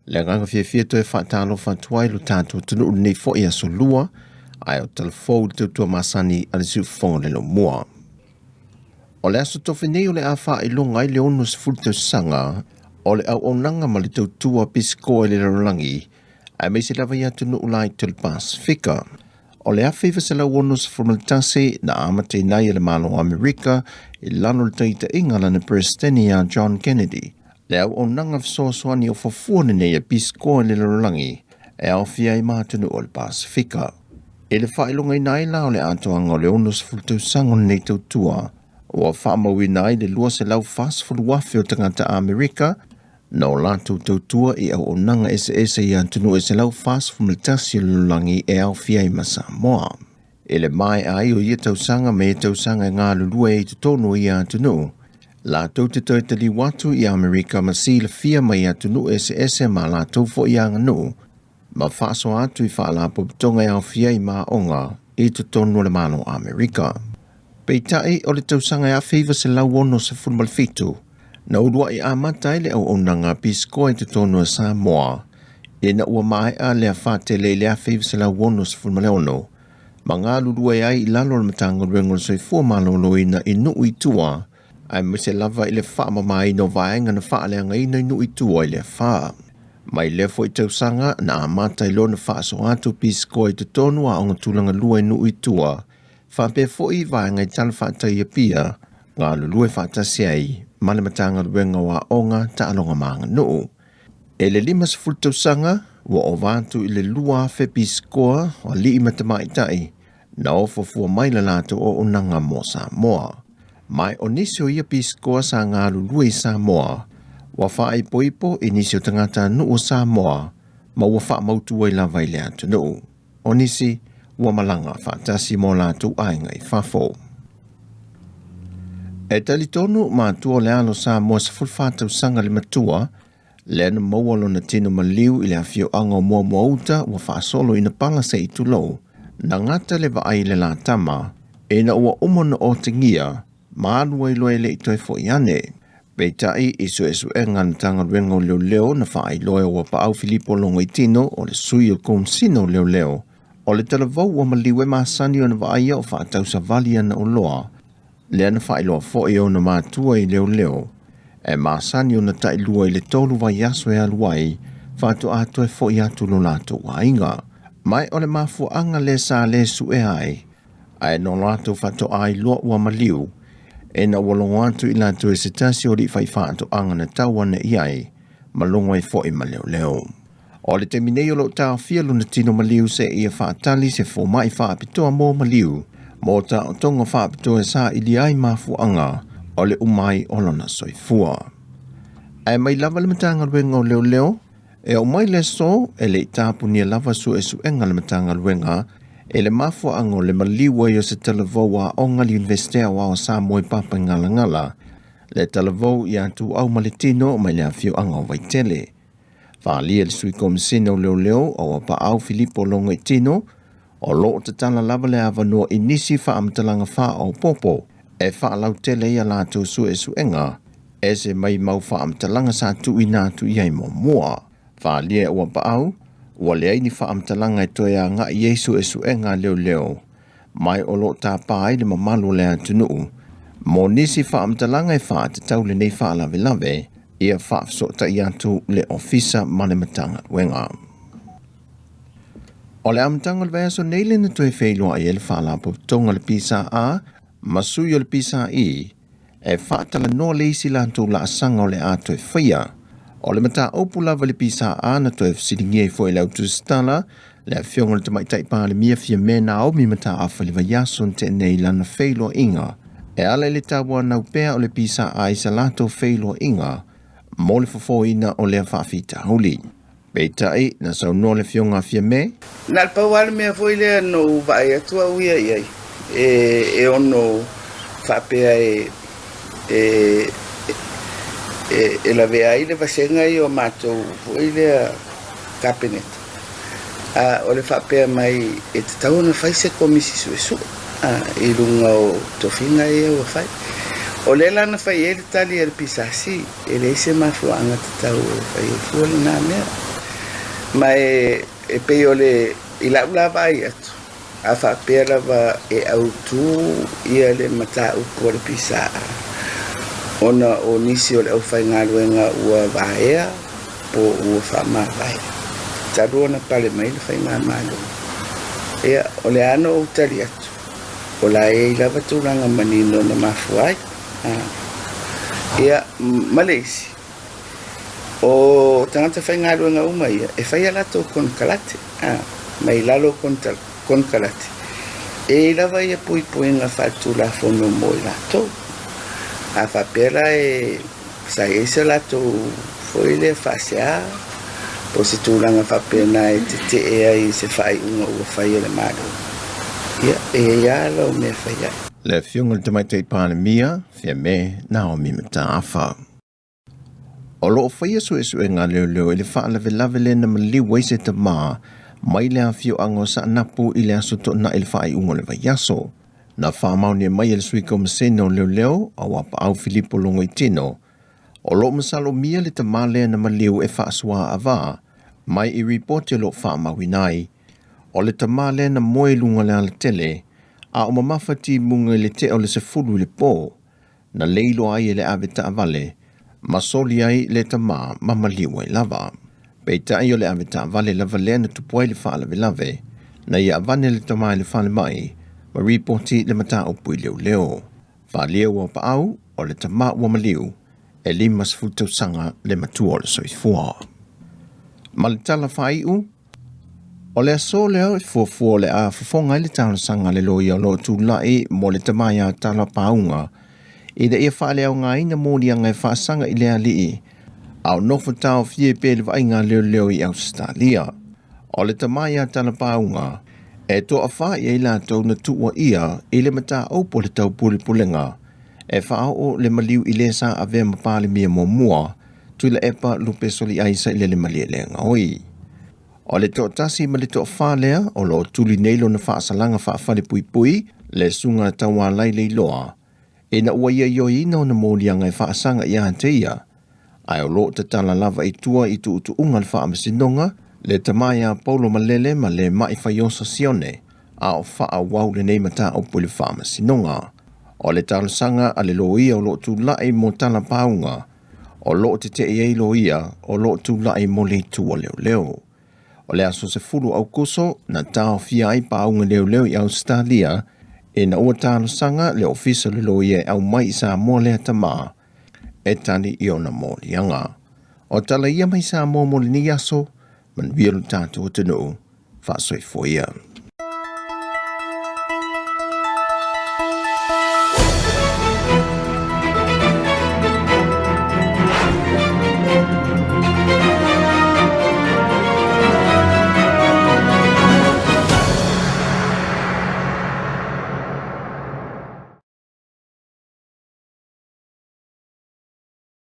Le agaga fiafia toe faatalofa atu ai lo tatou atunuu lenei foi aso lua, ae o talafou i le tautua masani a le Siufofoga o le Lomua. O le aso tofi nei o le a faailoga ai le 60 tausaga o le auaunaga ma le tautua pisikoa i le lalolagi, aemaise lava i atunuu laiti o le Pasefika. O le 1961 na amataina ai e le Malo o Amerika i lalo o le taitaiga a lana Peresetene ia John Kennedy le auaunaga fesoasoani o fuafua lenei a Peace Corps i le lalolagi e aofia ai ma atunuu o le Pasefika. I le faailogaina ai la o le atoaga o le 60 tausaga o lenei tautua, ua faamauina ai le 240,000 o tagata Amerika na o latou tautua i auaunaga eseese i atunuu e 141 o le lalolagi e aofia ai ma Samoa. I le maea ai o ia tausaga ma ia tausaga e galulue ai i totonu o ia atunuu, latou te toe taliu atu i Amerika ma silafia mai atunuu eseese ma latou foi aganuu, ma faasoa atu i faalapotopotoga e aofia ai ma aoga i totonu o le Malo o Amerika. Peitai, o le tausaga e 1967, na uluai amata ai le auaunaga a Peace Corps i totonu o Samoa, ina ua maea le afatele i le 1966, ma galulue ai i lalo o le Matagaluega o le Soifua Maloloina i nuu i tua, aemaise lava i le faamamaina o vaega na faaleagaina i nuu i tua i le afa. Mai lea foi tausaga na amata ai loa ona faasoa atu Peace Corps i totonu o aoga tulaga lua i nuu i tua, faapea foi i vaega i talafatai i Apia, galulue faatasi ai ma le Matagaluega o Aoga, Taaloga ma Aganuu. I le 50 tausaga, ua ova atu i le 2,000 Peace Corps o alii ma tamaitai na ofo fua mai le latou auaunaga mo Samoa. Ma o nisi o ia Peace Corps sa galulue i Samoa, ua faaipoipo i nisi o tagatanuu o Samoa ma ua faamautu ai lava i le atunuu. O nisi ua malaga faatasi ma o latou aiga i fafo. E talitonu matua o le alo Samoa 14 tausaga le matua, lea na maua lona tino maliu i le afioaga o Muamuauta ua faasolo ina pala se i tulou, na gata le vaai i le latama, ina ua uma ona otegia, ma alu ai loa e le i toe foi ane. Peitai i suesuega a le Matagaluega o Leoleo na faailoa e Auapaau Filipo Logoitino o le sui o le Komesina o Leoleo, o le talavou ua maliu e masani ona vaaia o faatausavali ana oloa, lea na faailoa foi e ona matua i leoleo, e masani ona tailua i le tolu vaiaso e alu ai, faatoa toe foi atu lo latou aiga. Ma o le mafuaaga lea sa le suea ai, ae no latou faatoa iloa ua maliu, ina ua logo atu i latou e se tasi o alii faifaatoaga na tau ane i ai, ma logo ai foi ma leoleo. O le taimi nei o lo o taofia lona tino maliu seia faatali se fomai faapitoa mo maliu, mo taotoga faapitoa e saili ai mafuaaga o le uma ai o lona soifua. Ae mai lava le Matagaluega o Leoleo, e oo mai le aso e le i tapunia lava suesuega a le Matagaluega i le mafuaaga o le maliu ai o se talavou aoga i le Iunivesite Aoao o Samoa i Papaigalagala, le talavou ia Tuau ma le Tino mai le afioaga o Vaitele. Faaalia le Sui Komesina o Leoleo o Auapaau Filipo Logoitino, o lo o tatala lava le avanoa i nisi faamatalaga faaopoopo e faalautele ai a latou suesuega ese mai mau faamatalaga sa tuuina atu i ai muamua. Faaalia e Auapaau, ua leai ni faamatalaga e toe agai i ai suesuega a leoleo, mai o lo o tapa ai le mamalu o le atunuu mo nisi faamatalaga e faatatau lenei faalavelave ia faafesootai atu le Ofisa ma le Matagaluega. O le amataga o le vaiaso nei le na toe feiloai ai le Faalapotopotoga o le PSA ma sui o le PSE e faatalanoa le isi latou laasaga o le a toe faia. O le mataupu lava i le PSA na toe fesiligia ai foi le autusitala le afioga i le Tamaitai Palemia Fiame Naomi Mataafa i le vaiaso na tea nei i lana feiloaiga e ala i le tauanau pea o le PSA i sa latou feiloaiga mo le fofoina o lea faafitauli. Peitai, na saunoa le afioga a Fiame. Na o le pau lava le mea foi lea na ou vaai atu au ia i ai, e ono faapea e lavea ai le vasega ia o matou foi lea Kapeneta, o le faapea mai e tatau ona fai se Komisi Suesue i luga o tofiga ia ua fai. O lea la na fai ai le tali a le PSC, e leai se mafuaaga tatau e fai ai fua lena mea. Ma e, e pei o le, i lau la vaai atu, a faapea lava e autu ia le mataupu a le PSA, ona o nisi o le aufaigaluega ua vaea po ua faamavae talu ona pale mai le faigamalo. Ia, o le a na ou tali atu, o la e i ai lava tulaga manino na mafua ai. Ia, ma le isi, o tagata faigaluega uma ia, e fai a latou konekarate, mai lalo o konekarate, e i ai lava ia puipuiga faaletulafono mo i latou. A faapea la e sa i ai se latou foi lea faasea, po o se tulaga faapena e tetee ai i se faaiuga ua fai e le Malo, ia, e i ai lava lau mea e fai ai. Le Afioga i le Tamaitai Palemia, Fiame Naomi Mataafa. O lo o faia suesuega a leoleo i le faalavelave lea na maliu ai se tama mai le afioaga o Saanapu i le Aso Toonai i le faaiuga o le vaiaso. Na faamaonia mai e le Sui Komasene o Leoleo, Auapaau Filipo Logoitino, o lo o masalomia le tama lea na maliu e faasua ava mai i ripoti o lo o faamauina ai. O le tama lea na moe i luga o le alatele a o mamafa timuga i le tea o le 10 i le po, na leiloa ai e le ave taavale ma soli ai le tama ma maliu ai lava. Peitai o le ave taavale lava lea na tupu ai le faalavelave, na ia avane le tama i le falemai ma ripoti le mataupu i leoleo. Faaalia ua paau o le tama ua maliu e 50 tausaga le matua o le soifua. Ma le tala faaiu, O le aso lea e fuafua o le a fofoga ai le talosaga a le loia o lo o tulai mo le tama ia Tala Pauga ina ia faaleaogaina moliaga e faasaga i le alii a o nofo taofia pea i le vaaiga a leoleo i Ausetalia. O le tama ia Tala Pauga e toafa i ai latou na tuuaia i le mataupu o le taupulepulega e faaoo le maliu i le sa avea ma Palemia muamua Tuilaepa Lupe Soliai Sailele Malielegaoi. O le toatasi ma le toafa lea o lo o tuli nei lona faasalaga faafalepuipui le susuga Taualai Leiloa ina ua ia ioeina ona moliaga e faasaga ia te ia, ae o lo o tatala lava i tua i tuutuuga o le faamasinoga le tama ia Paulo Malele ma le Mai Faiosa Sione a o faaauau lenei mataupu i le faamasinoga. O le talosaga a le loia o lo o tulai mo Tala Pauga o lo o tetee ai loia o lo o tulai mo le itu o leoleo. O le aso 10 o Aukuso na taofia ai pauga leoleo i Ausetalia ina ua talosaga le Ofisa o le Loia e aumai i Samoa lea tama e tali i ona moliaga. O tala ia mai Samoa mo lenei aso, manuia lo tatou atunuu, faasoifua ia.